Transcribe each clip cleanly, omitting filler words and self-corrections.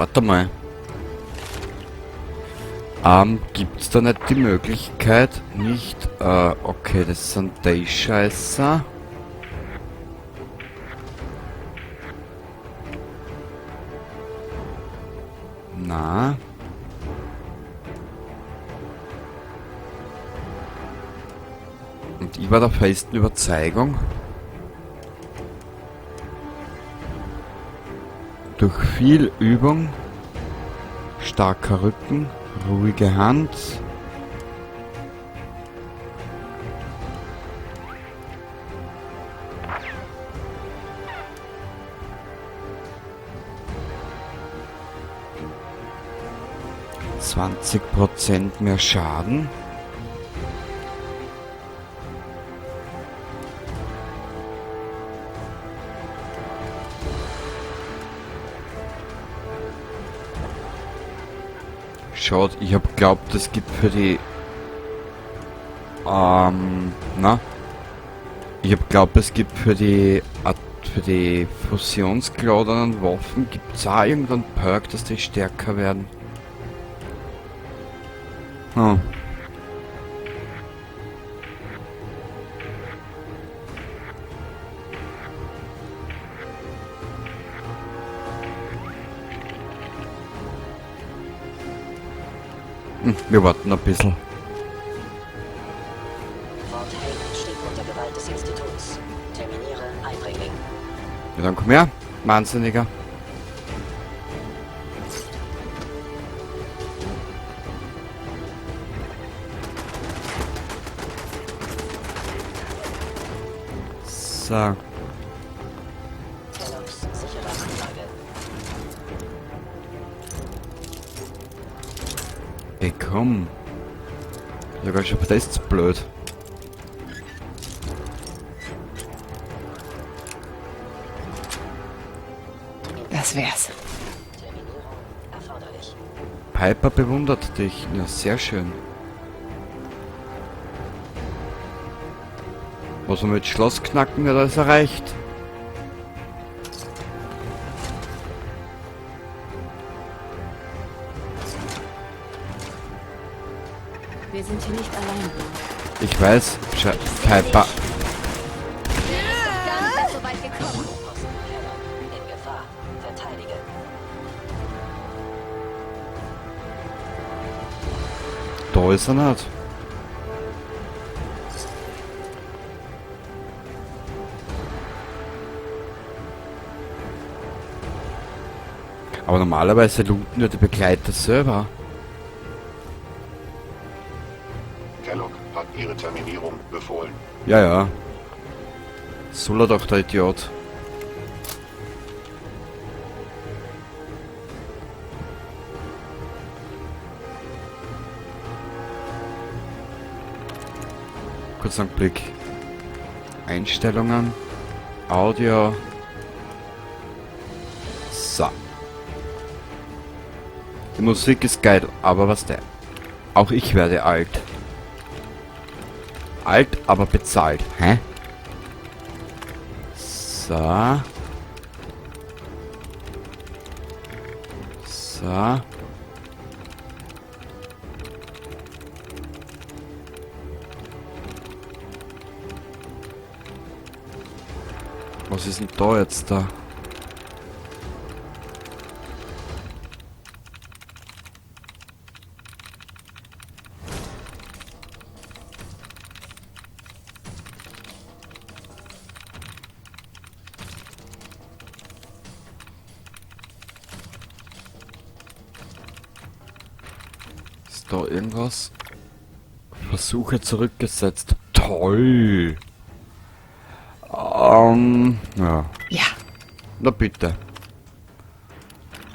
Warte mal. Gibt's da nicht die Möglichkeit, nicht, okay, das sind die Scheißer. Na. Und ich war der festen Überzeugung, durch viel Übung, starker Rücken, ruhige Hand, 20% mehr Schaden. Schaut, ich hab glaubt, es gibt für die... na? Ich hab glaubt, es gibt für die... für die fusionsgeladenen Waffen gibt's auch irgendeinen Perk, dass die stärker werden. Hm. Wir warten ein bisschen. Fort Haight steht unter Gewalt des Instituts. Terminiere Eindringling. Ja, dann komm her, Wahnsinniger. So. Kelloggs sichere Anlage. Ey, komm. Sogar schon, das ist blöd. Das wär's. Terminierung erforderlich. Piper bewundert dich. Ja, sehr schön. Was wir mit Schloss knacken, wird alles erreicht. Wir sind hier nicht allein. Ich weiß, Piper. So weit gekommen. Kellogg in Gefahr. Verteidige. Da ist er nicht. Aber normalerweise looten ja die Begleiter selber. Kellogg hat ihre Terminierung befohlen. Ja, ja. Soll er doch, der Idiot. Kurz einen Blick. Einstellungen. Audio. So. Die Musik ist geil, aber was der? Auch ich werde alt. Alt, aber bezahlt. Hä? So. So. Was ist denn da jetzt da? Ist da irgendwas? Versuche zurückgesetzt. Toll! Ja. Ja. Na bitte.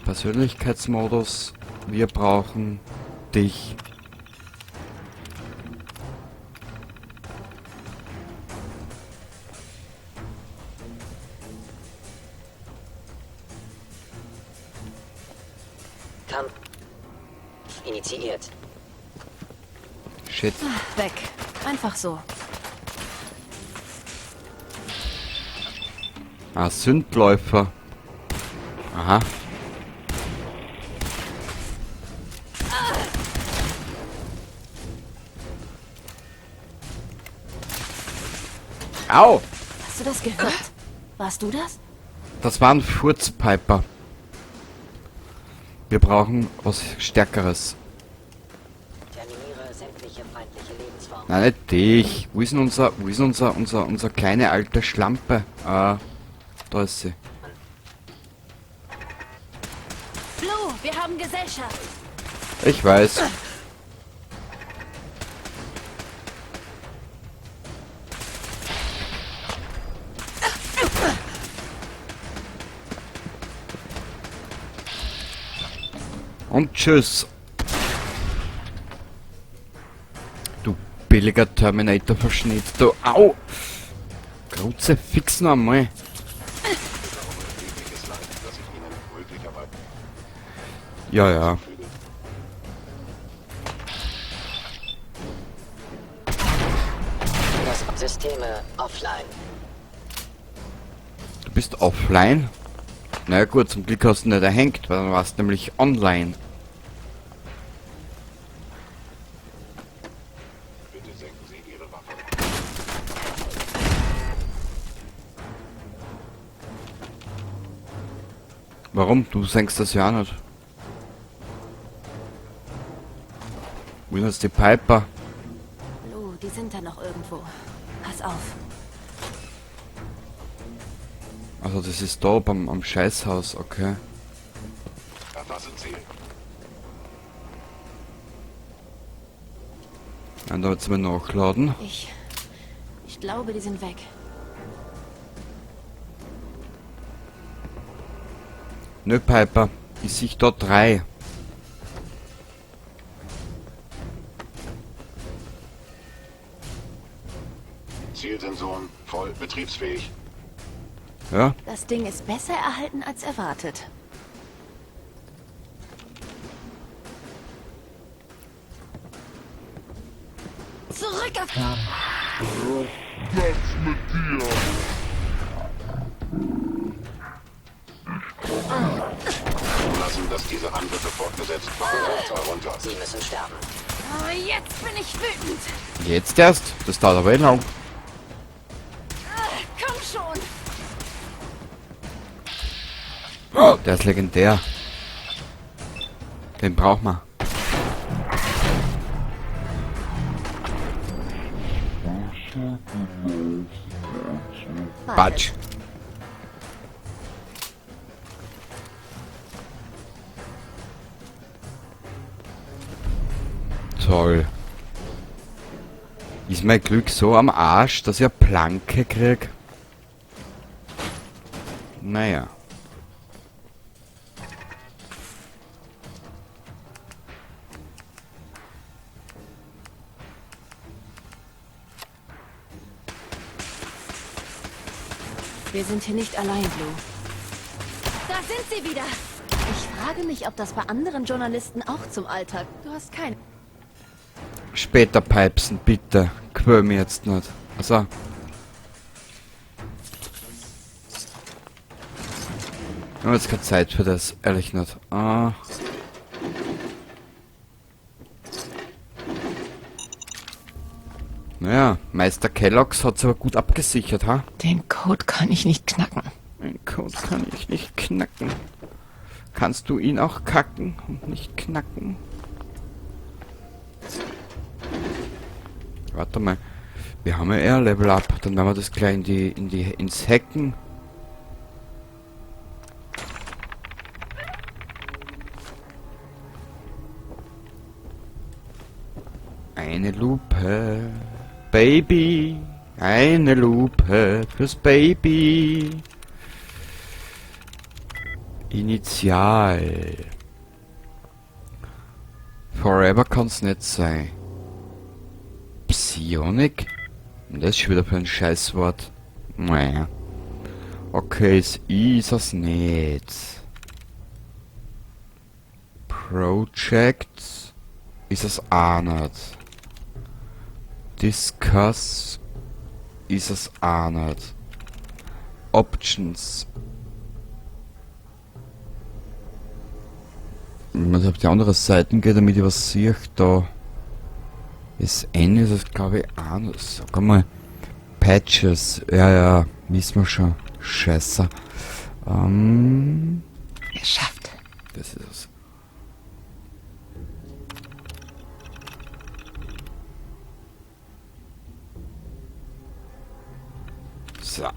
Persönlichkeitsmodus. Wir brauchen dich. Kampf initiiert. Shit. Ach, weg. Einfach so. Ah, Sündläufer. Aha. Au! Hast du das gehört? Warst du das? Das war ein Furzpiper. Wir brauchen was Stärkeres. Terminiere sämtliche feindliche Lebensformen. Nein, nicht dich. Wo ist denn unser kleine alte Schlampe? Ah, da ist sie. Blue, wir haben Gesellschaft. Ich weiß. Und tschüss. Du billiger Terminator-Verschnitt. Du, au! Kruzifix noch einmal. Erhebliches Leid, das ich Ihnen möglicherweise Ja, ja. füge. Das Systeme offline. Du bist offline? Na ja, gut, zum Glück hast du nicht erhängt, weil dann warst du nämlich online. Bitte senken Sie Ihre Waffe. Warum? Du senkst das ja auch nicht. Wo ist jetzt die Piper? Blue, die sind da noch irgendwo. Pass auf. Also das ist da am Scheißhaus, okay. Erfasse Ziel. Nein, da jetzt mal nachladen. Ich glaube, die sind weg. Nö, Piper. Ich sehe da 3. Zielsensoren voll betriebsfähig. Ja? Das Ding ist besser erhalten als erwartet. Zurück auf... Zulassen, dass diese Angriffe fortgesetzt werden. Runter. Sie müssen sterben. Oh, jetzt bin ich wütend. Jetzt erst? Das dauert aber eh lang. Komm schon. Oh, der ist legendär. Den braucht man. Batsch. Toll. Ist mein Glück so am Arsch, dass ich eine Planke krieg? Naja. Wir sind hier nicht allein, Blue. Da sind sie wieder! Ich frage mich, ob das bei anderen Journalisten auch zum Alltag... Du hast keine... Später pipesen, bitte. Quäl mir jetzt nicht. Also. Ich habe jetzt keine Zeit für das, ehrlich nicht. Ah. Naja, Meister Kellogg's hat's aber gut abgesichert, ha? Den Code kann ich nicht knacken. Den Code kann ich nicht knacken. Kannst du ihn auch kacken und nicht knacken? Warte mal. Wir haben ja eher Level Up. Dann werden wir das gleich ins Hacken. Eine Lupe. Baby. Eine Lupe fürs Baby. Initial. Forever kann's nicht sein. Psionic? Das ist schon wieder für ein Scheißwort. Naja. Okay, das I ist das nicht. Project ist das auch nicht. Discuss ist das auch nicht. Options. Ich muss auf die andere Seite gehen, damit ich was sehe. Da ist N, ist das glaube ich auch noch. Sag mal. Patches. Ja, ja, wissen wir schon. Scheiße. Geschafft. Das ist es. So.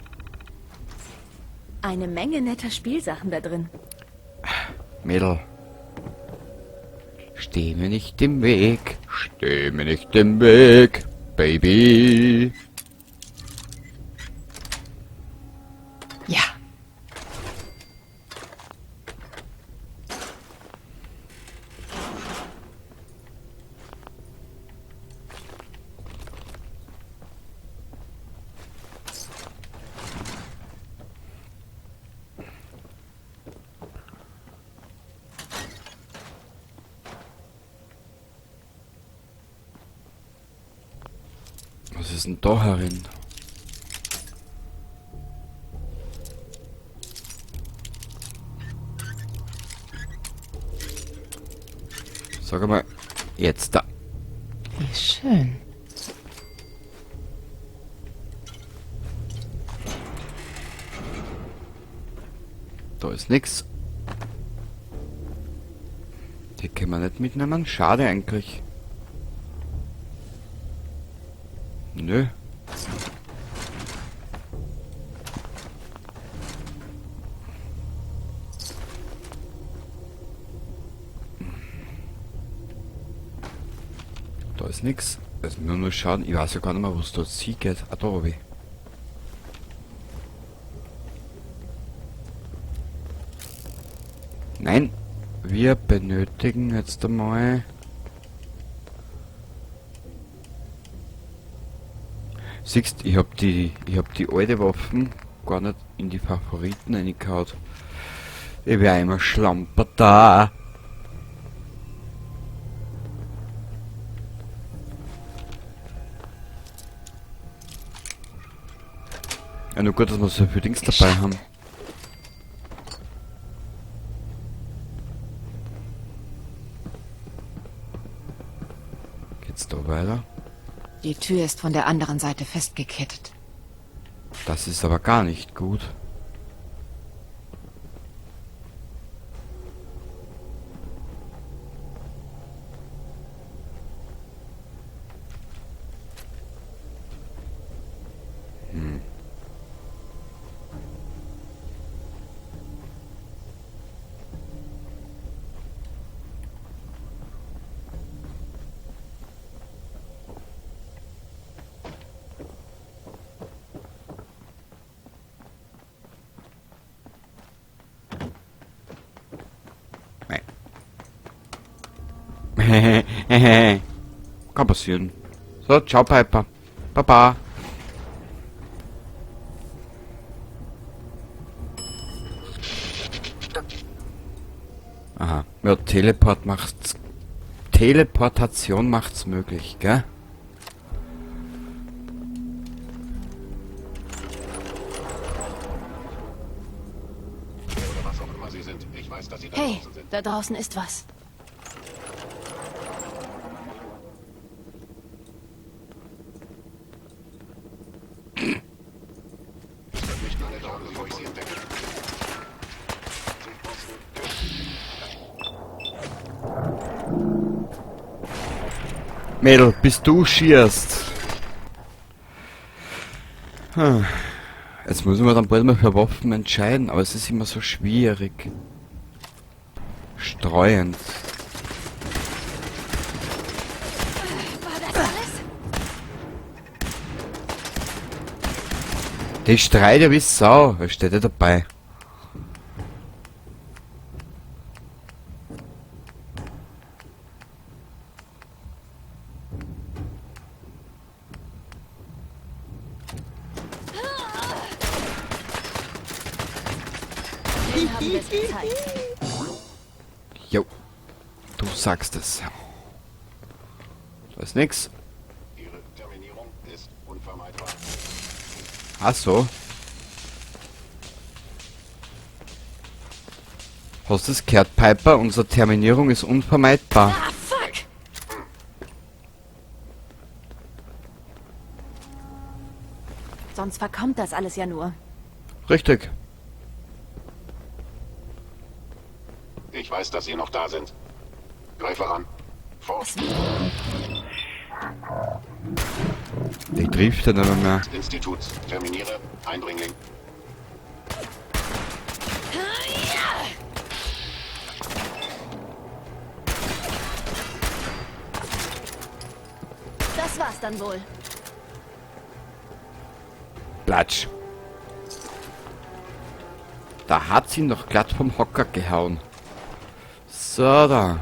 Eine Menge netter Spielsachen da drin. Mädel. Steh mir nicht im Weg. Steh mir nicht im Weg, Baby. Ja. Was ist denn da herin? Sag mal, jetzt da. Wie schön. Da ist nix. Die können wir nicht mitnehmen. Schade eigentlich. Nö. Da ist nix. Also nur schauen. Ich weiß ja gar nicht mehr, wo es dort geht. Ah, da hab ich. Nein, wir benötigen jetzt einmal... Siehst, ich hab die alte Waffen gar nicht in die Favoriten reingehauen. Ich wär immer Schlamper da. Ja, nur gut, dass wir so viel Dings dabei haben. Geht's da weiter? Die Tür ist von der anderen Seite festgekettet. Das ist aber gar nicht gut. Kann passieren. So, ciao Piper. Baba. Aha. Ja, Teleport macht's. Teleportation macht's möglich, gell? Oder was auch immer Sie sind. Ich weiß, dass Sie da Hey, draußen sind. da draußen ist was. Es wird nicht lange dauern, bevor ich Sie entdecke. Südosten. Mädel, bis du schierst. Jetzt müssen wir dann bald mal für Waffen entscheiden, aber es ist immer so schwierig. Streuend. War das alles? Die streut ja wie Sau. Was steht ja dabei? Den haben wir's gezeigt. Jo. Du sagst es. Da ist nix. Ihre Terminierung ist unvermeidbar. Ach so. Hast du es gehört, Piper? Unsere Terminierung ist unvermeidbar. Ah, fuck! Sonst verkommt das alles ja nur. Richtig. Ich weiß, dass Sie noch da sind. Greife an. Fort. Die trifft er nicht mehr. Instituts. Terminiere. Eindringling. Das war's dann wohl. Platsch. Da hat sie noch glatt vom Hocker gehauen. So, da.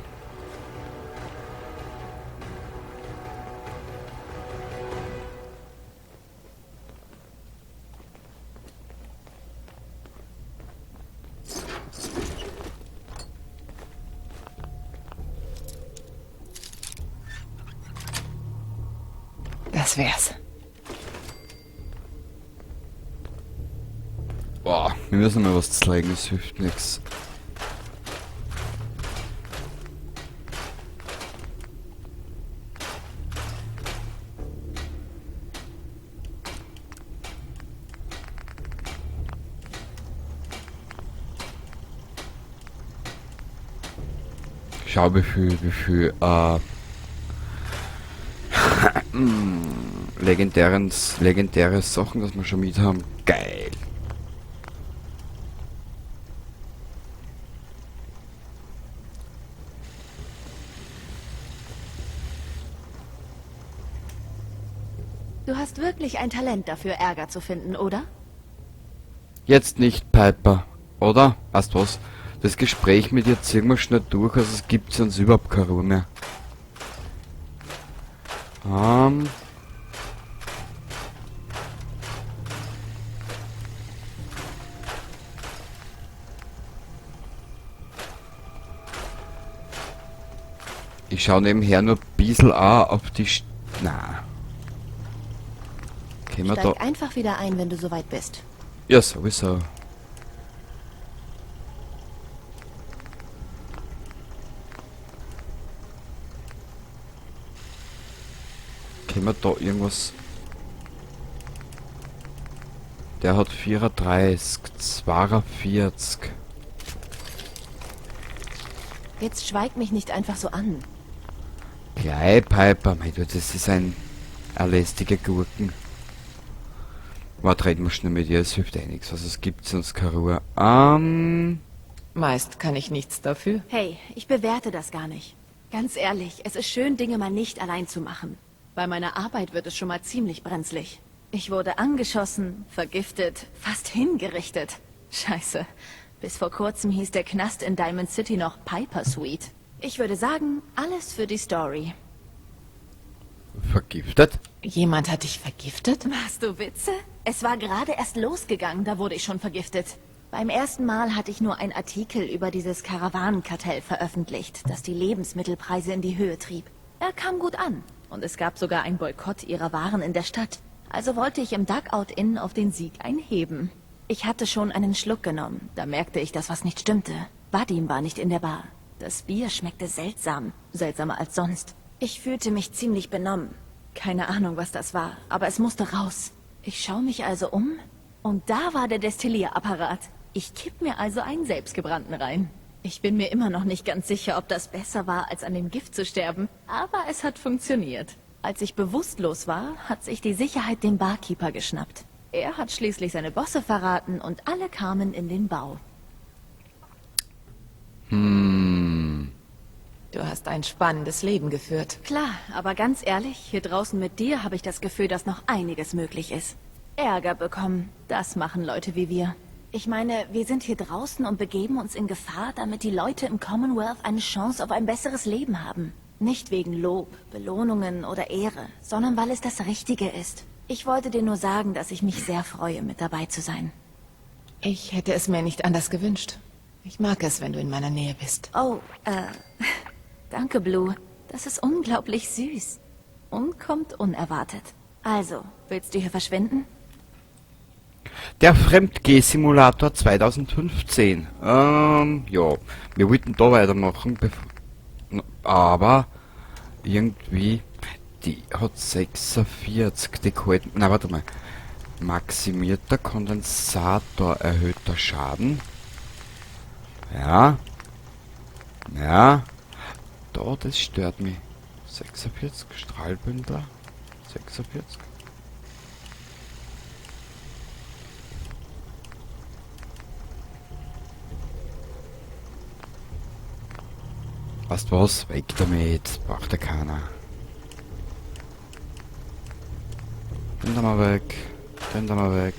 Das wär's. Boah, wir müssen mal was zeigen, es hilft nichts. Schau, wie viel legendäre Sachen, dass wir schon mit haben. Geil. Du hast wirklich ein Talent dafür, Ärger zu finden, oder? Jetzt nicht, Piper, oder? Weißt du was? Das Gespräch mit ihr ziehen wir schnell durch, also es gibt sonst überhaupt keine Ruhe mehr. Ich schau nebenher nur ein bisschen auch auf die Na. Können wir da Steig einfach wieder ein, wenn du soweit bist. Ja, sowieso. Können wir da irgendwas... Der hat 34, 42. Jetzt schweig mich nicht einfach so an. Gleich, Piper. Mein Gott, das ist ein lästiger Gurken. Warte, reden wir schnell mit ihr, es hilft eh nichts. Also es gibt sonst keine Ruhe. Meist kann ich nichts dafür. Hey, ich bewerte das gar nicht. Ganz ehrlich, es ist schön, Dinge mal nicht allein zu machen. Bei meiner Arbeit wird es schon mal ziemlich brenzlig. Ich wurde angeschossen, vergiftet, fast hingerichtet. Scheiße. Bis vor kurzem hieß der Knast in Diamond City noch Piper Suite. Ich würde sagen, alles für die Story. Vergiftet? Jemand hat dich vergiftet? Machst du Witze? Es war gerade erst losgegangen, da wurde ich schon vergiftet. Beim ersten Mal hatte ich nur einen Artikel über dieses Karawanenkartell veröffentlicht, das die Lebensmittelpreise in die Höhe trieb. Er kam gut an und es gab sogar einen Boykott ihrer Waren in der Stadt. Also wollte ich im Dugout Inn auf den Sieg einheben. Ich hatte schon einen Schluck genommen, da merkte ich, dass was nicht stimmte. Vadim war nicht in der Bar. Das Bier schmeckte seltsam, seltsamer als sonst. Ich fühlte mich ziemlich benommen. Keine Ahnung, was das war, aber es musste raus. Ich schaue mich also um und da war der Destillierapparat. Ich kipp mir also einen selbstgebrannten rein. Ich bin mir immer noch nicht ganz sicher, ob das besser war, als an dem Gift zu sterben, aber es hat funktioniert. Als ich bewusstlos war, hat sich die Sicherheit den Barkeeper geschnappt. Er hat schließlich seine Bosse verraten und alle kamen in den Bau. Du hast ein spannendes Leben geführt. Klar, aber ganz ehrlich, hier draußen mit dir habe ich das Gefühl, dass noch einiges möglich ist. Ärger bekommen, das machen Leute wie wir. Ich meine, wir sind hier draußen und begeben uns in Gefahr, damit die Leute im Commonwealth eine Chance auf ein besseres Leben haben. Nicht wegen Lob, Belohnungen oder Ehre, sondern weil es das Richtige ist. Ich wollte dir nur sagen, dass ich mich sehr freue, mit dabei zu sein. Ich hätte es mir nicht anders gewünscht. Ich mag es, wenn du in meiner Nähe bist. Oh, danke, Blue. Das ist unglaublich süß. Und kommt unerwartet. Also, willst du hier verschwinden? Der Fremdgeh-Simulator 2015. Ja, wir wollten da weitermachen, aber irgendwie, die hat 46, die gehalten. Na, warte mal. Maximierter Kondensator, erhöhter Schaden. Ja. Ja. Da, das stört mich. 46, Strahlbündler. 46. Weißt was? Weg damit. Braucht ja keiner. Den da mal weg. Den da mal weg.